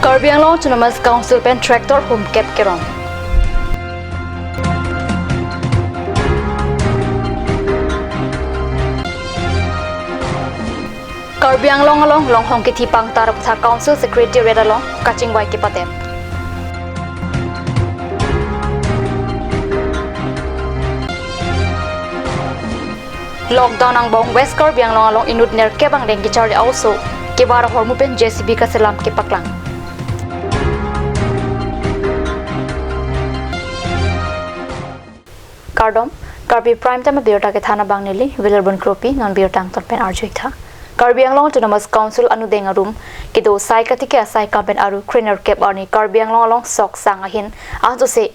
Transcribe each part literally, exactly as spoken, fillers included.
Karbi Anglong Autonomous Council pen tractor humkep keron. Karbi Anglong along longhong kithi pangtar aputhak Council Secretariat along kachingvai kepadet. Lockdown angbong West Karbi Anglong along inut nerkep angdeng kecharli a-oso kevar ahormu pen J C B kaselam kepaklang. Kardom, Karbi Prime Time abirta kethan abang neli Wilarbon Kropi, non birta angton pen arju-ik tha. Karbi Anglong Autonomous Council anudeng arum kedo sai katiki asai kam pen aru krenerkep arni Karbi Anglong along sok sang ahin ansose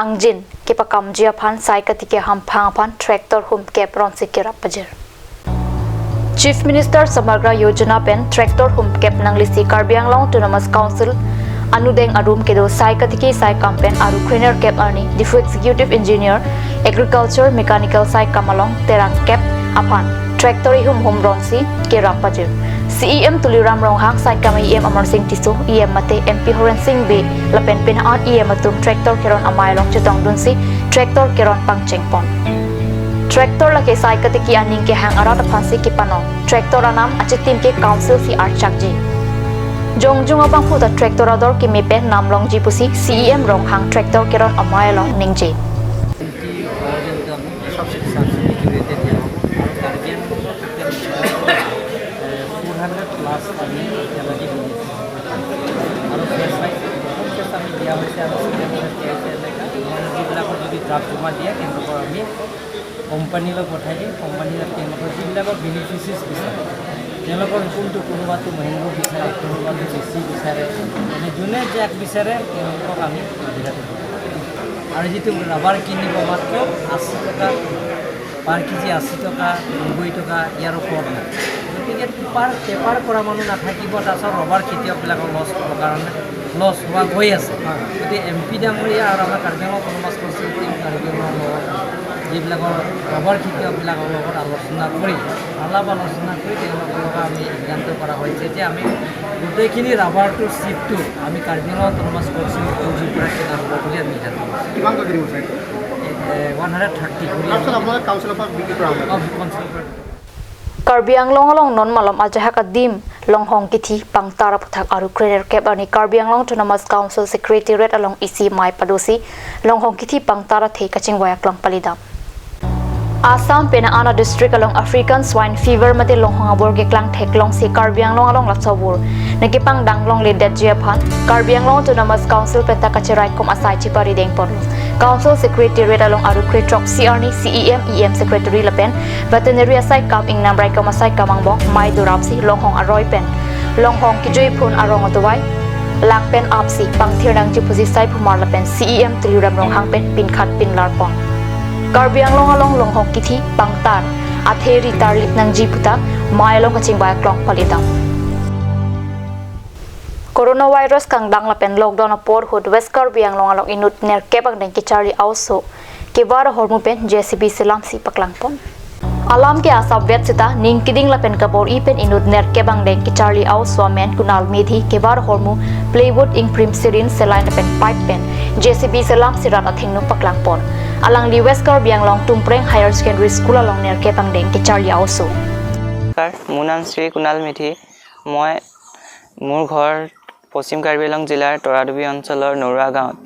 angjin kepakamji aphan sai katiki hamphang aphan tractor humkep ronsi kerap pajir. Chief Minister Samagra Yojana pen tractor humkep nanglisi Karbi Anglong Autonomous Council anudeng arum kedo sai katiki sai kam pen aru krenerkep arni Diphu Executive Engineer Agriculture Mechanical sai kam along terangkep aphan tractor ihum hum ronsi kerap pajir. C E M Tuliram Ronghang, sai kam E M Amarsing Tisso, E M mate M P Horen Sing Bey lapen penang E M atum tractor keron amei along chetongdunsi tractor keron pangchengpon. Tractor lake sai katiki aning kehang arat aphansi kepanon. Tractor anam achitim ke Council si archakji. Jongjung abangphu ta tractor ador keme pen namlongji pusi C E M Ronghang tractor keron amei along ningje. Four hundred plus আমি এতিয়ালৈকে দি দিছোঁ। আৰু phase wise প্ৰথম ফেজ আমি দিয়া হৈছে আমাৰ ষ্টেট লেভেলত কে আই চি এল এ কা, মানে যিবিলাকৰ যদি ড্ৰাফ্ট জমা দিয়ে তেওঁলোকৰ আমি কোম্পানীলৈ পঠাই দিম। কোম্পানীয়ে তেওঁলোকৰ যিবিলাকৰ বেনিফিচিয়াৰ্ছ বিচাৰে, তেওঁলোকৰ কোনটো, কোনোবাটো মহিন্দ্ৰা বিচাৰে, কোনোবাটো জে চি বিচাৰে, মানে যোনে যাক বিচাৰে তেওঁলোকক আমি সুবিধাটো দিম। আৰু যিটো ৰাবাৰ কিনিব মাত্ৰ আশী টকা পাৰ কেজি আশী টকা, নব্বৈ টকা, ইয়াৰ ওপৰত নাই। গতিকে পেপাৰ, পেপাৰ কৰা মানুহ নাথাকিব, তাৰপিছত ৰবাৰ খেতিয়কবিলাকৰ লছ হ'ব কাৰণে, লছ হোৱা গৈ আছে। গতিকে এম পি ডাঙৰীয়া আৰু আমাৰ Karbi Anglong autonomous council team কাৰ্বি আংলঙৰ যিবিলাকৰ ৰবাৰ খেতিয়কবিলাকৰ লগত আলোচনা কৰি, আলাপ আলোচনা কৰি তেওঁলোকৰ লগত আমি সিদ্ধান্ত কৰা হৈছে যে আমি গোটেইখিনি ৰাবাৰটো চিপটো আমি কাৰ্বি আংলং অট'নমাছ কাউন্সিল পুঁজিৰ পৰা কিনা হ'ব বুলি আমি সিদ্ধান্ত লৈছোঁ। কিমানকৈ কিনিব ছাৰ? এ, এ, ওৱান হাণ্ড্ৰেড থাৰ্টি কৰি। তাৰপিছত আপোনালোকে কাউন্সিলৰ পৰা বিক্ৰী কৰা হ'ব? অ, কাউন্সিলৰ পৰা। Karbi Anglong along non malom ajahak adim longhong kithi pangtar aputhak aru krenerkep arni Karbi Anglong Autonomous Council Secretariat along isi mei padosi longhong kithi pangtar athe kachingvai aklong palidam. Assam penang an a-district along African Swine Fever mate longhong abor keklang theklongsi Karbi Anglong along laso abor nangkepangdang longledetji aphan Karbi Anglong Autonomous Council penta kacheraikom asai chipari dengponlo. Council Secretariat along aru kre throksi arni C E M, E M Secretary lapen Veterinary asai kam ingnam raikom asai kam angbong mei dorapsi longhong aroi pen longhong kejui phun arong atuvai lang pen apsi pangthir nangji pusi saiphumar lapen C E M Tuliram Ronghang pen pinkhat pinlarpon. Karbi Anglong along longhong kithi pangtar athe ritar lik nangji puta mei along kachingvai aklong palidam. Coronavirus kangdang lapen lockdown apor ahut West Karbi Anglong along inut nerkep angdeng kecharli a-oso kevar ahormu pen J C B selamsi paklangpon. Alam ke asap vet seta ning keding lapen kabor-i pen inut nerkep angdeng kecharli a-oso amen Kunal Medhi kevar ahormu plywood, ingprim, syringe, saline lapen pipe pen J C B selamsi rat athengno paklangpon. Alangli West Karbi Anglong Tumpreng Higher Secondary School along nerkep angdeng kecharli a-oso. নমস্কাৰ, মোৰ নাম শ্ৰী কুণাল মেধি। মই, মোৰ ঘৰ পশ্চিম কাৰ্বি আংলং জিলাৰ তৰাডুবি অঞ্চলৰ নৰুৱা গাঁৱত।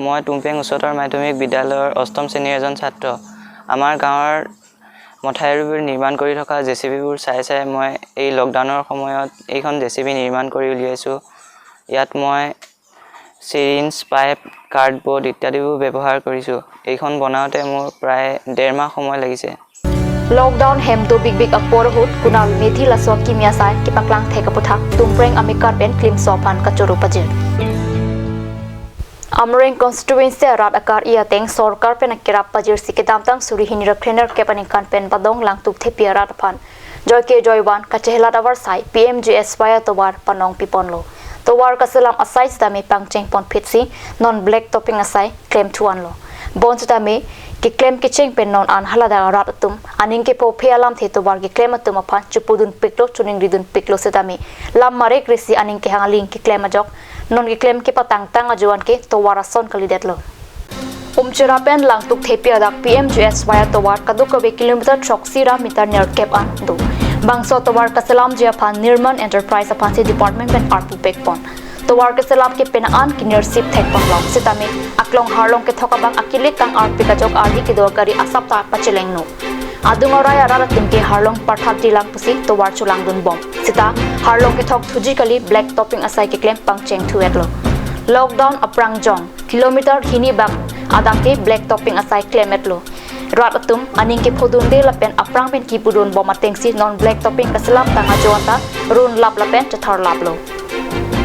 মই টুমপেং উচ্চতৰ মাধ্যমিক বিদ্যালয়ৰ অষ্টম শ্ৰেণীৰ এজন ছাত্ৰ। আমাৰ গাঁৱৰ মথাউৰিবোৰ নিৰ্মাণ কৰি থকা জে চি বিবোৰ চাই চাই মই এই লকডাউনৰ সময়ত এইখন জে চি বি নিৰ্মাণ কৰি উলিয়াইছোঁ। ইয়াত মই চিৰিঞ্জ, পাইপ, কাৰ্ডবৰ্ড ইত্যাদিবোৰ ব্যৱহাৰ কৰিছোঁ। এইখন বনাওঁতে মোৰ প্ৰায় ডেৰ মাহ সময় লাগিছে। Lockdown hem dobikbik apor ahut Kunal Medhi laso akimi asai kepaklang thek aputhak Tumpreng amekar pen klimso aphan kachoro pajir. Amreng constituency arat akar-i ateng sorkar pen akerap pajirsi kedamtang suri hini ra krenerkep aningkan pen badong Langtuk Thepi arat aphan joike joivan kachehelat avarsai P M G S Y atovar panong piponlo. Tovar kaselam asai sitame pangchengpon phitsi non black topping asai klemthu anlo. Bonsitame keklem kecheng pen non an haladak arat atum aning kepho phe alamthe tovar keklem atum aphan chepudunpiklo, choningridunpiklo sitame lam marekresi aning kehang aling keklem ajok Non keklem kepatangtang ajovan ke tovar ason kalidetlo. Umchera pen Langtuk Thepi adak P M G S Y atovar kadokave kilometer throksi ra meter nerkep an do. Bangso tovar kaselamji aphan Nirman Enterprise aphansi department pen arpu pekpon. Tovar keselam ke pena an kinersip thekponlong sitame aklong harlong kethok abang akilik kang-arpik ajok ardi kedo gari asap ta pachelengno. Adung arai arat atum ke harlong parthap dilang pusi tovar cholangdunbom. Sita harlong kethok thuji kali, black topping asai keklem pangcheng thuetlo. Lockdown aphrang jong kilometer hini bak adak ke black topping asai klemetlo. Rat atum aning kephodunde lapen aphrang pen kipudunbom atengsi non black topping kaselamtang ajovan ta runlap lapen chetharlaplo.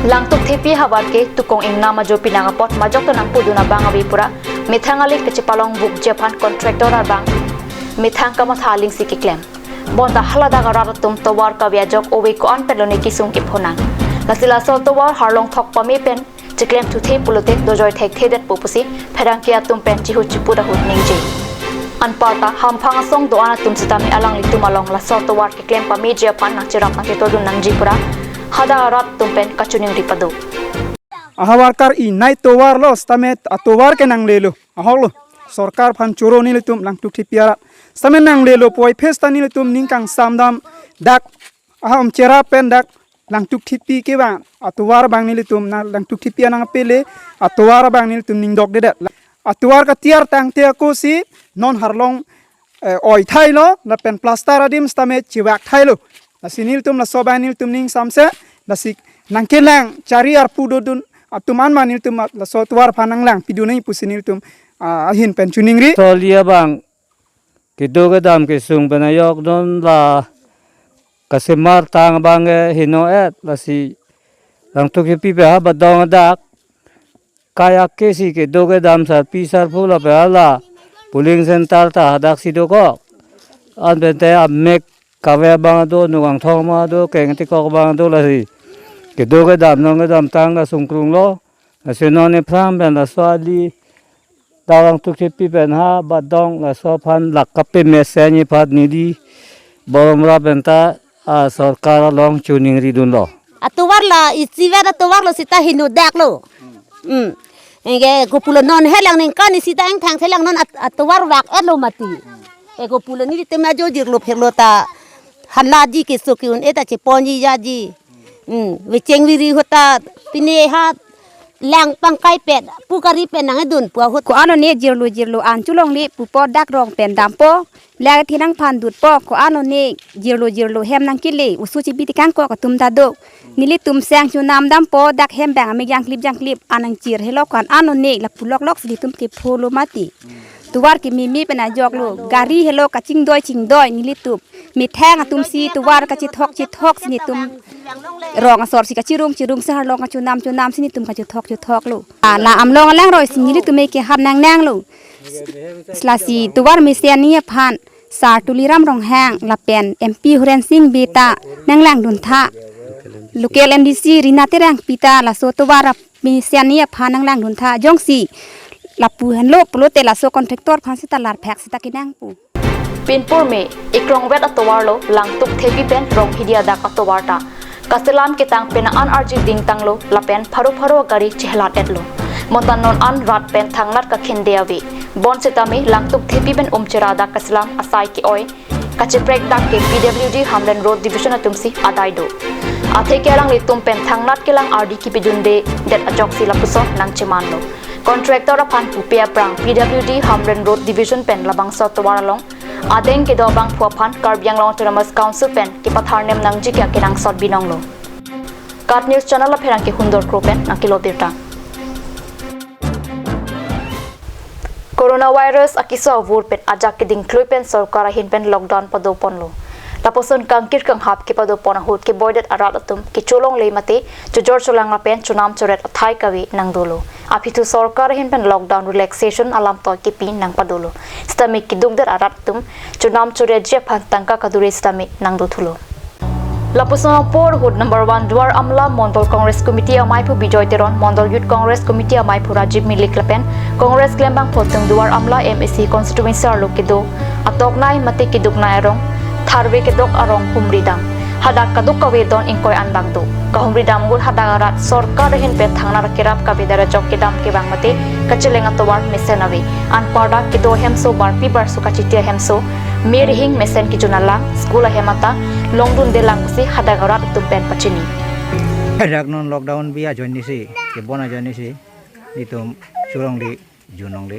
Langtuk Thepi havar ke tukong ingnam ajo pinang apot majok ta nangpudun abang ave pura methang alik kachepalongvukji aphan contractor abang methang kamatha alingsi keklem. Bonta haladak arat atum tovar kave ajok ove ko-an pen lone kesung kephonang. Lasi laso tovar harlong thok pame pen cheklem thuthe pulote dojoi thekthedetpo pusi pherangke atum pen chihut chiput ahut ningje. Anparta hamphang asong do-an atum sitame alanglitum along laso tovar keklem pameji aphan nangcherap nangchetordun nangji pura hadak arat atum pen kachiningri pado. Ahavar kar-i nai tovarlo sitame atovar ke nanglelo. Ahoklo. Sorkar aphan choro nelitum Langtuk Thepi arat. Sitame nanglelo puvoiphit ta nelitum ning kangsamdam dak aha Umchera pen dak Langtuk Thepi kevang atovar abang nelitum na Langtuk Thepi anang pele atovar abang nelitum ning dokdedet. Atovar katiar tangte ako si non harlong eh, oi thailo, lapen plaster adim sitame chevak thailo. Lasi nelitum laso abang nelitum ning samse, lasi nangkelang chari arpu dodun atum anma nelitum laso tovar aphan nanglang pidun nangji pusi nelitum ah, ahin pen chiningri. Soli abang kedo kedam kesung pen ajok non la kasemar tang abang ke heno-et, lasi Langtuk Thepi pen ha Badong adak kayak ke si kedo kedam sarpi sarpo lapen hala polling center ta hadaksi dokok. An pen te amek kave abang do, nukang thong abang do, keng tikok abang do, lasi kedo kedam non kedamtang kasungkrunglo. Lasi non ephrang pen laso ali dak Langtuk Thepi pen ha Badong laso aphan lak kapemesenji aphan neli Boromra pen ta ah, sorkar along chiningridunlo. Atovar la isivet atovarlo sita heno daklo. Hmm. Eke kopulo non helang ningkan isi ta ingthang thelang non at-, atovar vak-etlo mati. Eke kopulo nelitum ajo jirlo phirlo ta halaji keso ke-un-e ta cheponji jaji. Hmm. Vecheng viri ahut ta pine ha lang pangkai pet, pu kari pen nangdun pu ahut. Ko-an lone jirlo jirlo an cholongle pupo, dak rong pen dampo. Lake thinang phan dutpo, ko-an lone jirlo jirlo hem nangkele, oso chibi tikang ko katum ta do. Nelitum seng chonam dampo, dak hem bang ame jangklip jangklip, anang chir helo ko-an lone lapu loklok si nelitum kepholo mati. Tovar ke meme pen ajoklo, gari helo kachingdoi chingdoi nelitum. Methang atum si tovar kachethok chethok si nelitum rong asor si kachirung chirung si harlong kachonam chonam si nelitum kachethok chethoklo. Ah, la amlong alangroi si nelitum ke hap nangnanglo. Lasi tovar mesenji aphan Sar Tuliram Ronghang lapen M P Horen Sing Bey ta nanglangduntha. Local M D C Rina Terangpi ta laso tovar mesenji aphan nanglangduntha. Jongsi lapu henlo pulote laso contractor aphan sita larphek sita kenang pu. Pinpur me ikrongvet atovarlo Langtuk Thepi pen Ronghidi adak atovar ta. Kaselam ketang pena an arji dingtanglo lapen pharo pharo gari chehelat-etlo. Bonta non an rat pen thangnat kakhinde ave. Bonsitame Langtuk Thepi pen Umchera adak kaselam asai ke-oi kacheprek dak ke P W D Hamren Road Division atum si adai do. Atheke alanglitum pen thangnat kelang ardi kipidunde det ajok si lapuson nangchemanlo. Contractor aphan pupe aphrang P W D Hamren Road Division pen labangso tovar along adeng kedo abangphu aphan Karbi Anglong Autonomous Council pen kepatharnem nangji ke akenangsot binonglo. KAT News Channel apherangke Hundor Kro pen nangkelo birta. Coronavirus akeso avur pen ajak keding klui pen sorkar ahin pen lockdown padoponlo. Lapuson kangkir kanghap kepadopon ahut keboidet arat atum kecholongle mate chojor cholang lapen chonam choret athai kave nangdolo. Aphi thu sorkar ahin pen lockdown relaxation alam toi kepi nangpadolo. Sitame kedukdet arat atum chonam choretji aphan tangka kadure sitame nangdothulo. Lapuson apor ahut number one Duar Amla Mondol Congress Committee amaiphu Bijoy Teron, Mondol Youth Congress Committee amaiphu Rajiv Milik lapen Congress klembang photung Duar Amla M A C constituency arlo kedo atoknei mate keduknei arong tharve kedok arong humridam. Hadak kadokave don ingkoi an bang do. Kahumri dam ahut hadak arat sorkar ahin pen thangnar akerap kavedet ajok kedam kevang mate kacheleng atovar mesen ave. Anparta kedo ahemso barpi barso kachiti ahemso, me rihing mesen kejun alang, school ahem ata longdundelang pusi hadak arat atum pen pachini. Hadak non lockdown bi ajoine si, kebon ajoine si, itum churong di junong le.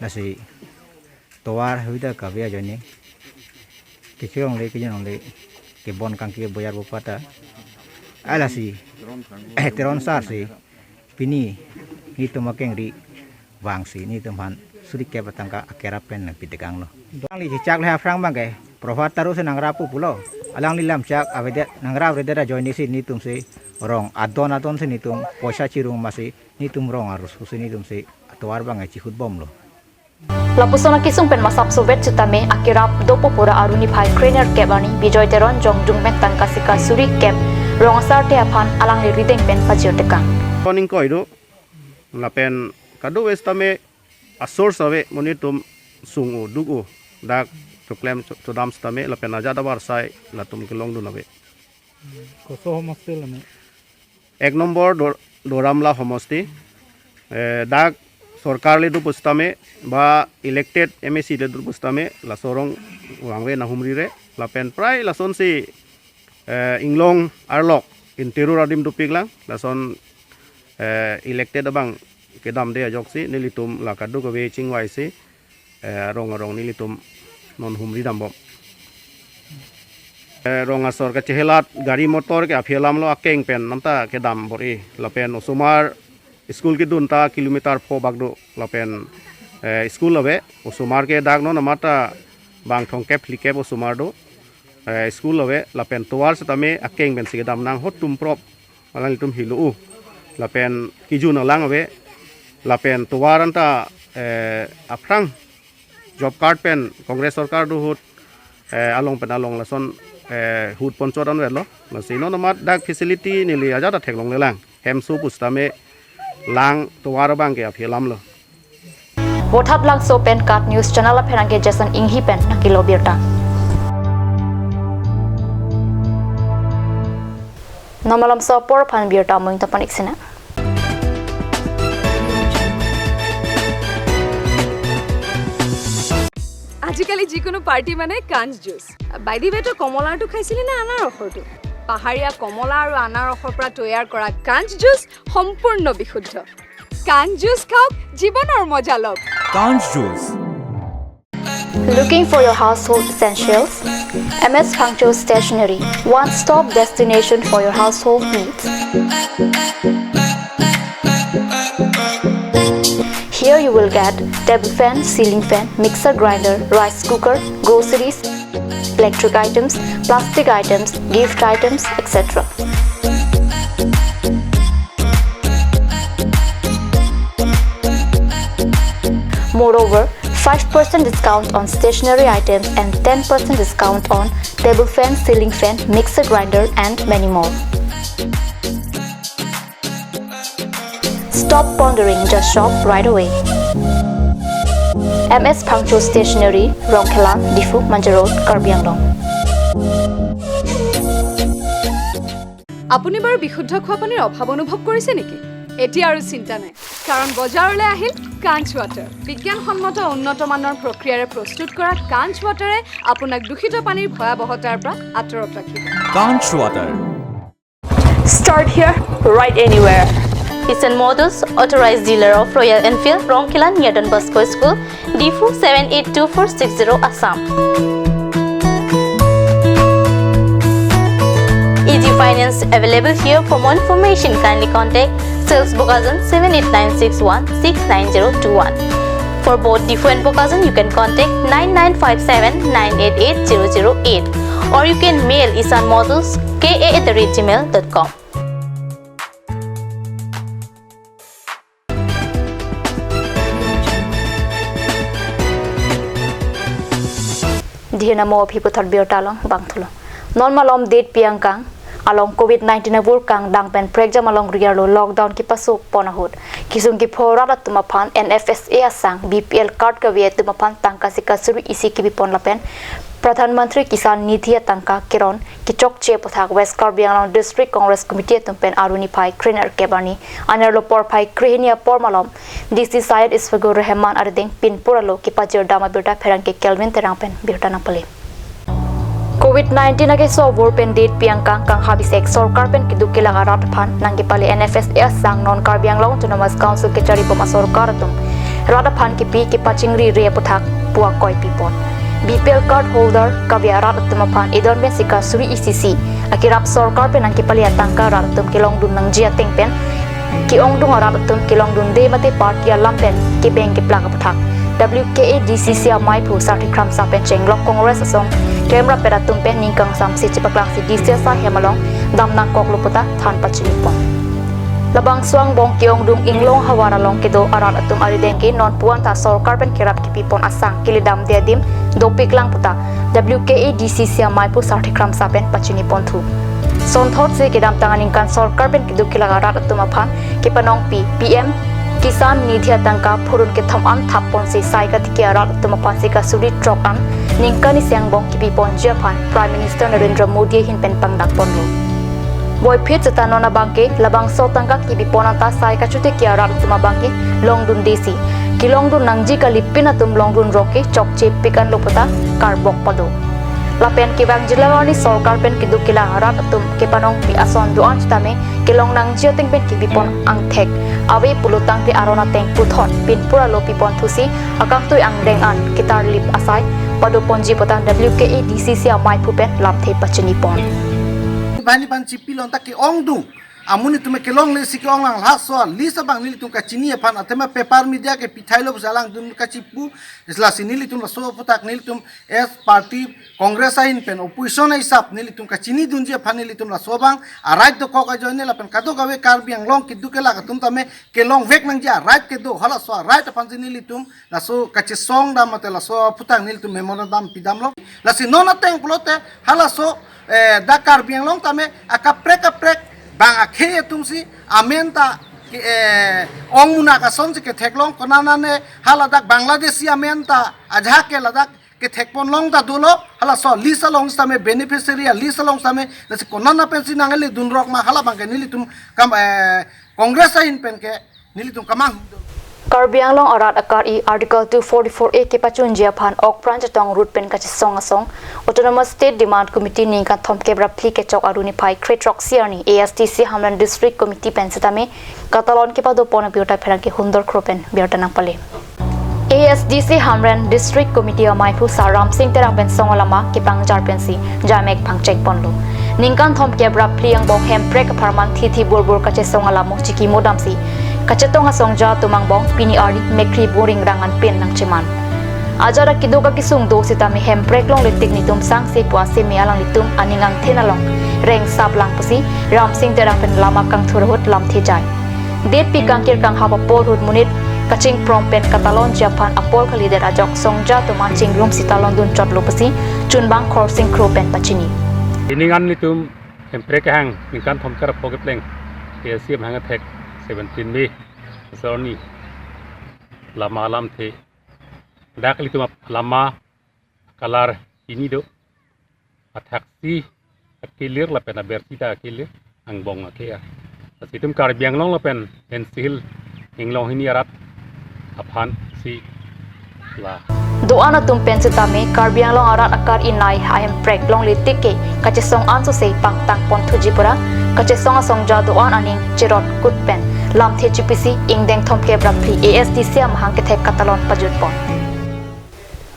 Lasi tovar huida kave ajoine. Kechurong le, kejunong le, kebon kangke boyar bupata. Alasi, eh, Teron sar si, pini, nitum akeng ri vang si, nitum aphan suri kep atangka akerap pen nangpitekang lo. Alangli chechak le aphrang bang ke, Prabhat Taro si nangrap pu pulo. Alangli lamchak avedet, nangrap avedet ajoine si nitum si, rong adon adon si nitum, poisa chirum masi, nitum rong arus pusi nitum si, tovar bang ke chihut bom lo. Lapuson akesung pen masap sovet sitame akerap dopo pura aruni phai krenerkep arni Bijoy Teron jong dungmen tangka sika suri kep rong asar te aphan alangli rideng pen pajirtekang. Koning koi do, lapen kado wes tame asor save monit atum sung-o duk-o dak choklem cho-, chodam sitame lapen ajat abar sai latum kelongdun ave. Koso homosti lame? Ek nombor Dor-, Doramla homosti. Eh, dak sorkar le do pusitame, ba elected M A C le do pusitame, laso rong vangve nanghumri re, lapen prai lasonsi, eh, inglong arlok, interior adim dopiklang, lason, eh, elected abang kedamde ajoksi, nelitum la kadokave chingvai si, eh, arong arong nelitum non humri dambom. Eh, rong asor kachehelat gari motor ke aphi alam lo akeng pen namta kedam bor-i. Lapen osomar school kedun ta kilometer pho bak do. Lapen, eh, school ave, osomar ke dak non amata bang thomkep phlikep osomar do. Eh, school ave, lapen tovar sitame akeng pensi kedam nang hot tum prop. Alanglitum hilo-o. Lapen kejun alang ave. Lapen tovar anta, eh, aphrang job card pen Congress sorkar do ahut, eh, along pen along lason, eh, hut ponchot anvet lo. Lasi non amat dak facility neli ajat athek longlelang. Hemso pusitame lang tovar abang ke aphi alam lo. Vothatlangso pen KAT News Channel apherangke Jason Inghi pen nangkelo birta. Non malomso apor aphan birta amung tapan iksina. আজিকালি যিকোনো পাৰ্টি মানে কাঞ্চ juice. By the ৱে, তই কমলাৰটো খাইছিলি নে আনাৰসৰটো? পাহাৰীয়া কমলা আৰু আনাৰসৰ পৰা তৈয়াৰ কৰা কাঞ্চ জুচ সম্পূৰ্ণ বিশুদ্ধ। কাঞ্চ জুচ খাওক, জীৱনৰ মজা লওক। Kanch Juice. Looking for your household essentials? M S Phangcho Stationery, one-stop destination for your household needs. Here you will get table fan, ceiling fan, mixer grinder, rice cooker, groceries, electric items, plastic items, gift items, et cetera. Moreover, five percent discount on stationery items and ten percent discount on table fan, ceiling fan, mixer grinder, and many more. Stop pondering, just shop right away. M S Phangcho Stationery, Rongkhelan, Diphu, Manja Road, Karbi Anglong. আপুনি বাৰু বিশুদ্ধ খোৱা পানীৰ অভাৱ অনুভৱ কৰিছে নেকি? এতিয়া আৰু চিন্তা নাই, কাৰণ বজাৰলৈ আহিল কাঞ্চ ৱাটাৰ। বিজ্ঞানসন্মত উন্নত মানৰ প্ৰক্ৰিয়াৰে প্ৰস্তুত কৰা কাঞ্চ ৱাটাৰে আপোনাক দূষিত পানীৰ ভয়াৱহতাৰ পৰা আঁতৰত ৰাখিব। Kanch Water. Start here, ride anywhere. Isan Motors, authorized dealer of Royal Enfield, Rongkhelan near Don Bosco School, Diphu seven eight two four six zero, Assam. Easy finance available here. For more information, kindly contact sales Bokajan seven eight nine six one six nine zero two one. For both Diphu and Bokajan, you can contact nine nine five seven nine eight eight zero zero eight, or you can mail isan models K A at the rate gmail dot com. Dhirna mo aphi puthot birta along bangthulo. Non malom date piang kang, along covid nineteen avur kangdang pen prekjam alongri arlo lockdown kepasok pon ahut, kesung kepho arat atum aphan N F S A asang B P L card kave atum aphan tangka sika suri isi kepi pon lapen Pradhan Mantri Kisan Nidhi atangka keron kechokche aputhak West Karbi Anglong District Congress Committee atum pen arni phai krenerkep arni anerlo porphai krehini apor malom D C Syed Ishfaqur Rahman arideng pinpur arlo kepajir dam abirta pherangke Kelvin Terang pen birta nangpale. Covid nineteen akeso avur pen detpi angkang kangha bisek sorkar pen keduk kelak arat aphan nangkepale N F S A asang non Karbi Anglong Autonomous Council kechari bom asorkar atum rat aphan kepi kepachingri re aputhak pu akoi pipon. B P L card holder kave arat atum aphan edon pen sika suri isi isi akerap sorkar pen nangkepale atangka arat atum kelongdun nangji ateng pen ke-ongdung arat atum kelongdunde mate party alam pen kebeng keplak aputhak W K A D C C amaiphu Sarthe Kramsa pen chenglok Congress asong kemrap pet atum pen ningkang samsi chepaklangsi D C asai hem along dam nangkoklo puta than pachini pon. Labangso angbong ke-ongdung Inglong havar along kedo arat atum arideng ke non puan ta sorkar pen kerap kepi pon asang keledamde adim dopiklang puta W K A D C C amaiphu Sarthe Kramsa pen pachini ponthu. Sonthotsi kedamtang aningkan sorkar pen keduk kelak arat atum aphan kepanongpi P M Kisan Nidhi atangka phurun kethom an thap ponsi sai katiki arat atum aphan sika suri throk an ningkan isi angbong kepi ponji aphan Prime Minister Narendra Modi ahin pen pangdak ponlo. Boiphit seta non abangke labangso tangka kepi pon anta sai kachotiki arat atum abangke longdundesi kelongdun nangji kalipin atum longdun rong ke chokche pik anlo puta karbok pado. Lapen kevang jila arni sorkar pen keduk kelak arat atum kepanongpi ason do-an sitame kelong nangji ateng pen kepi pon angthek ave pulo tangte aron ateng puthot pinpur arlo pi ponthusi akangtui angdeng an ketarlip asai pado ponji puta W K A D C C amaiphu pen lamthe pachini pon. Bani pan chipi lonta ke-ongdung amonit atum kelonglesi ke-onglang laso list abang nelitum kachini aphan athema paper media kepi thailo pusi alangtum kachipu. Lasi nelitum laso aputhak nelitum as party Congress ahin pen opposition ahisap nelitum kachinidunji aphan nelitum laso abang arait dokok ajoine lapen kadokave Karbi Anglong keduk kelak atum tame kelongvek nangji arait kedo, halaso arait aphansi nelitum laso kachesong dam mate laso aputhak nelitum memorandum pidamlo. Lasi non ateng pulote halaso, eh, dak Karbi Anglong tame akaprek kaprek bang akhei atumsi amen ta ke, eh, ongmunak asonsi ketheklong, konanane haladak Bangladeshi amen ta ajahak ke ladak kethek ponlong ta dolo, halaso list along sitame beneficiary a list along sitame, lasi konana pensi nangledun rok ma hala abangke nelitum kam, eh, Congress ahin penke nelitum kamang. Karbi Anglong arat akar-i Article two forty-four A kepachunji aphan Okpran Chetong Road pen kachesong asong Autonomous State Demand Committee ningkan thomkep ra phli kechok arni phai kre throksi arni A S D C Hamren District Committee pen sitame katalon kepado pon abirta pherangke Hundor Kro pen birta nangpale. A S D C Hamren District Committee amaiphu Sar Ramsing Terang pen song alama kepangjar pensi jamek pangcheng ponlo. Ningkan thomkep ra phli angbong hemprek apharman thithi burbur kachesong alamo chikimo damsi kachetong asongja atum angbong pini arni mekri buring rangan pen nangcheman. Ajat akeduk akesung do sitame hemprek longle tik nitum sangse pu aseme alanglitum aning angthin along rengsap lang pusi Ramsing Terang pen lama kangthur ahut lamthe jai. Detpi kangkir kanghap apor ahut monit kachingprom pen katalonji aphan apor kalidet ajok songja atum an chingrumsi talondun chotlo pusi Chunbang Khorsing Kro pen pachini. Ining an nelitum hemprek kehang ningkan thomkep ra pho kepleng A S C amahang athek seventeen May asarni lama alamthe. Dak ilitum ap-, lama kalar ini do. Athaksi akelir lapen abersi ta akelir, angbong ake-a. Lasi itum Karbi Anglong lapen N C Hills Inglong hini arat aphansi la. Do-an atum pen sitame Karbi Anglong arat akar-i nei ahemprek longle tik ke kachesong ansose pangtang ponthuji pura kachesong asongja do-an aning cherot kut pen lamthe chipisi ingdeng thomkep ra phli A S D C amahang kethek katalon pajut pon.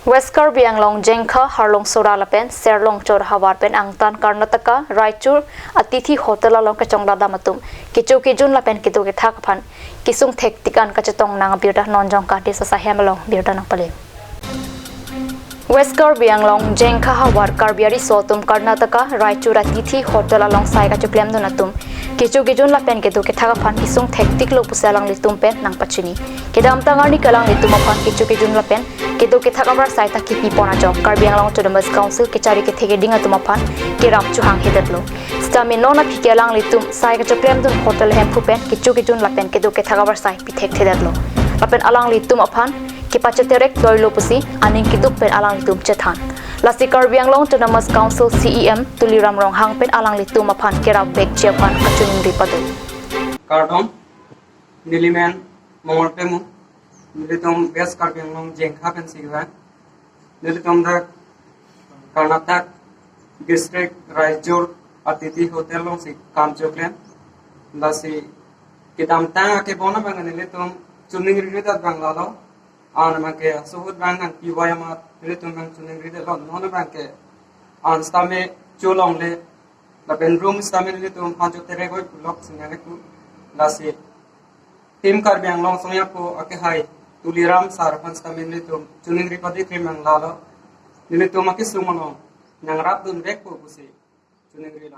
West Karbi Anglong Jengkha, Harlong Sora lapen Serlong Chor havar pen angtan Karnataka, Raichur, Atithi Hotel along kechongdam atum kecho kejun lapen kedo kethak aphan kesung thek tik an kachetong nang abirta non Jongkar Desa sahem along birta nangpale. West Karbi Anglong Jengkha havar Karbi ariso atum Karnataka, Raichur Atithi Hotel along sai kachoklemdun atum Kecho kejun lapen kedo kethak aphan kesung thektiklo pusi alanglitum pen nangpachini. Kedamtang arni ke alanglitum aphan kecho kejun lapen kedo kethak avarsai ta kepipon ajok Karbi Anglong Autonomous Council kechari kethek eding atum aphan kerap chohang hedetlo. Sitame non aphi ke alanglitum sai kachoklemdun hotel hemphu pen kecho kejun lapen kedo kethak avarsai pithekthedetlo. Lapen alanglitum aphan kepacheterek toilo pusi aning keduk pen alanglitum chethan. Lasi Karbi Anglong Autonomous Council C E M Tuliram Ronghang pen alanglitum aphan kerap vekji aphan kachiningri pado. Kardom, neli men Mongol Timung, nelitum West Karbi Anglong Jengkha pensi kevang. Nelitum dak Karnataka district Raichur Atithi Hotel alongsi kam choklem. Lasi kedamtang akebon abang nelitum chiningridet abang lalo. An abang ke suhut abang nangpi vai amat nelitum abang chiningridetlo, non abang ke an sitame cholongle lapen room sitame nelitum hajoterek oi pulok sinang eku. Lasi Team Karbi Anglong Songyapo akehai Tuliram sir aphan sitame nelitum chiningri padi krim abang lalo. Nelitum akesung along nangrapdunvekpo pusi chiningrilo.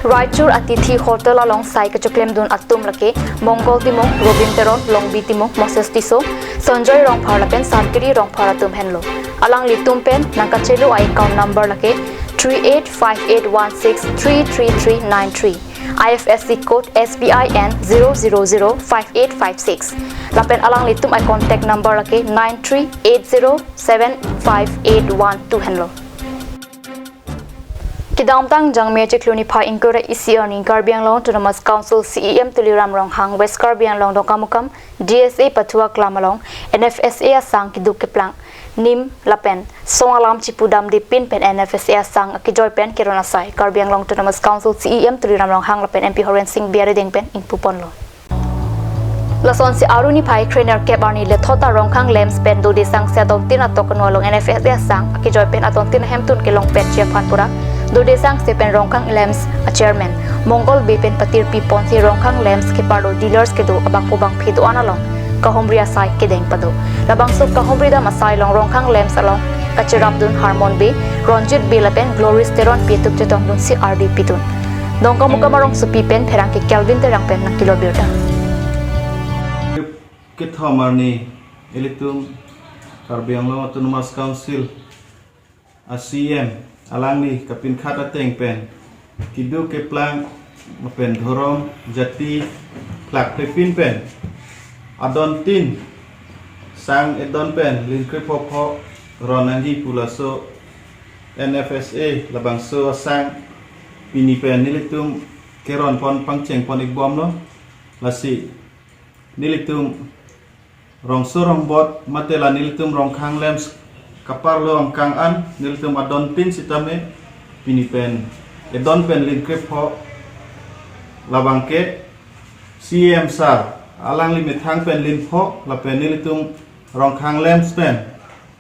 Raichur Atithi Hotel along sai kachoklemdun atum lake Mongol Timung, Robin Teron, Longbi Timung, Moses Tisso, Sanjoy Rongphar lapen Sarkiri Rongphar atum henlo. Alanglitum pen nangkachelo a-account number lake three eight five eight one six three three three nine three, I F S C code S B I N zero zero zero five eight five six. Lapen alanglitum a-contact number lake nine three eight zero seven five eight one two henlo. Kedamtang Jangme chiklo niphai ingkoi ra isi arni Karbi Anglong Autonomous Council C E M Tuliram Ronghang West Karbi Anglong Dongkamukam D S A Pathua Klam along N F S A asang keduk keplang nim lapen song alam chipudamde pin pen N F S A asang akejoi pen keron asai Karbi Anglong Autonomous Council C E M Tuliram Ronghang lapen M P Horen Sing Bey arideng pen ingpuponlo. Lasonsi Aru niphai kre-nerkep arni lethot ta Rongkhang Lamps pen dode sangse adontin atok kanu along N F S A asang akejoi pen adontin ahemtun kelongpetji aphan pura dode sangse pen Rongkhang Lamps a-chairman Mongol Bey pen patirpiponsi Rongkhang Lamps keparlo dealers kedo abangphu bangphi do-an along kahumri asai kedeng pado. Labangso kahumridam asai along Rongkhang Lamps along kacherapdun Harmon Bey, Ronjit Bey lapen Gloris Teronpi atum chetongdunsi ardi pidun. Dongkamukam arongsopi pen pherangke Kelvin Terang pen nangkilo birta. Kethom arni ilitum Karbi Anglong Autonomous Council a-C E M alangli kapinkhat ateng pen keduk keplang lapen dhorom jati plak pepin pen adontin sang edon pen lin krepho pho ron nangji pu laso N F S A labangso asang pini pen nelitum keronpon pangchengpon ikbomlo. Lasi nelitum rongso rongbot mate la nelitum Rongkhang Lamps kaparlo angkang an nelitum adontin sitame pini pen edon pen lin krepho, labang ke C E M sir alangli methang pen lin pho lapen nelitum Rongkhang Lamps pen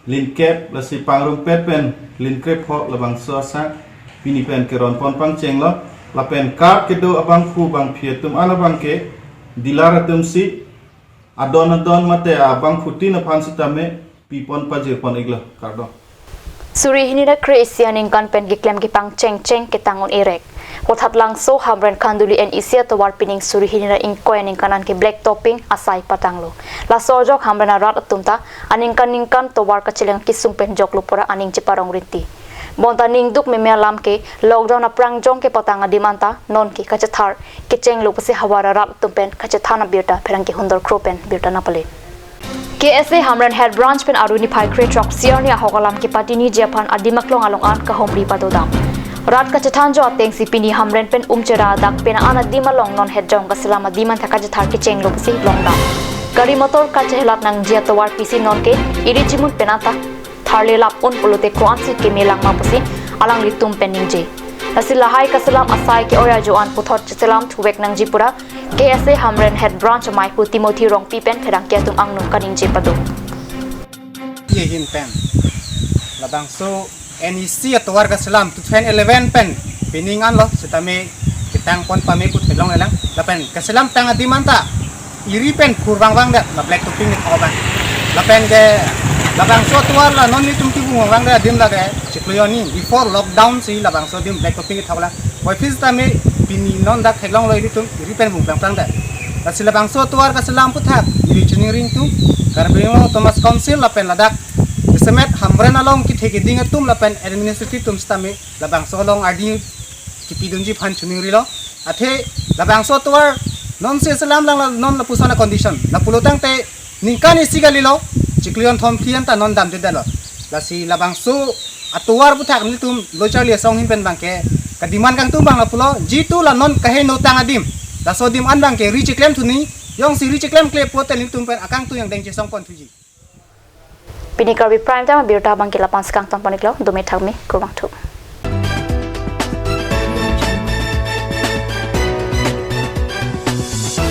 lin kep, lasi pangrumpet pen lin krepho labangso asang pini pen keronpon pangchenglo. Lapen card kedo abangphu bangphi atum an abang ke dealer atumsi adon adon mate abangphutin aphan sitame pipon pajirpon iklo. Kardom. Suri hini ra kre-isi aningkan pen keklem kepangcheng cheng ketang un-e rek. Kothatlangso Hamren Khanduli N E C atovar pining suri hini ra ingkoi aningkan an ke black topping asai patanglo. Laso ajok Hamren arat atum ta aningkan ningkan tovar kachelang kesung pen joklo pura aning cheparong rinti. Bonta ningduk meme alam ke lockdown aphrang jong kepatang adim anta non ke kachethar kechenglo pusi havar arat atum pen kachethan abirta pherangke Hundor Kro pen birta nangpale. K S A Hamren Head Branch pen Aru niphai kre-throksi arni ahok alam kepatiniji aphan adim aklong along an kahumri padodam. Rat kachethanjo atengsi pini Hamren pen umchera adak pen an adim along non hetjong kaselam adim anta kachethar kechenglo pusi longdam. Gari motor kachehelat nangji atovar pisi non ke iri chimut pen anta tharle lap un pulote ko-ansi kemelang ma pusi alanglitum pen ningje. Lasi lahai kaselam asai ke-oi ajo an puthot cheselam thuvek nangji pura K S A Hamren Head Branch amei pu Timothy Rongpi pen pherangke atum angno kaningje pado. Ye hin pen labangso N E C atovar kaselam two thousand eleven pen pining anlo sitame ketangpon pame pu theklonglelang lapen kaselam tang adim anta iri pen phurvang vang det la black topping ni thobang lapen ke Labangso atovar la non nelitum kevung vangvang adim lake chiklo hini before lockdown si labangso adim black topping kethok lang. Puvoiphit sitame pini non dak theklonglo ilitum ri pen vung plangplangdet. Lasi labangso atovar kaselam aphuthak ili chiningri tum Karbi Anglong Autonomous Council lapen ladak kesemet Hamren along kethe keding atum lapen administrative atum sitame labangso along ardi kipidunji aphan chiningrilo. Athe labangso atovar non si selam lang la non lapuson a condition. Lapulo tangte ningkan isi kalilo, chiklo hini thom phli an ta non damdedetlo. Lasi labangso atovar aphuthak nelitum lo charli asong ahin pen abangke kademand kangtung abang lapulo, jitu la non kaheno tang adim, laso adim an abangke ri chiklem thu ni, jongsi ri chiklemkle pulote nelitum pen akangtung angdeng chesong pon thuji. Pini Karbi Prime Time abirta abangke la-an si kangton pon-iklo, dome thakme, kurvangthu.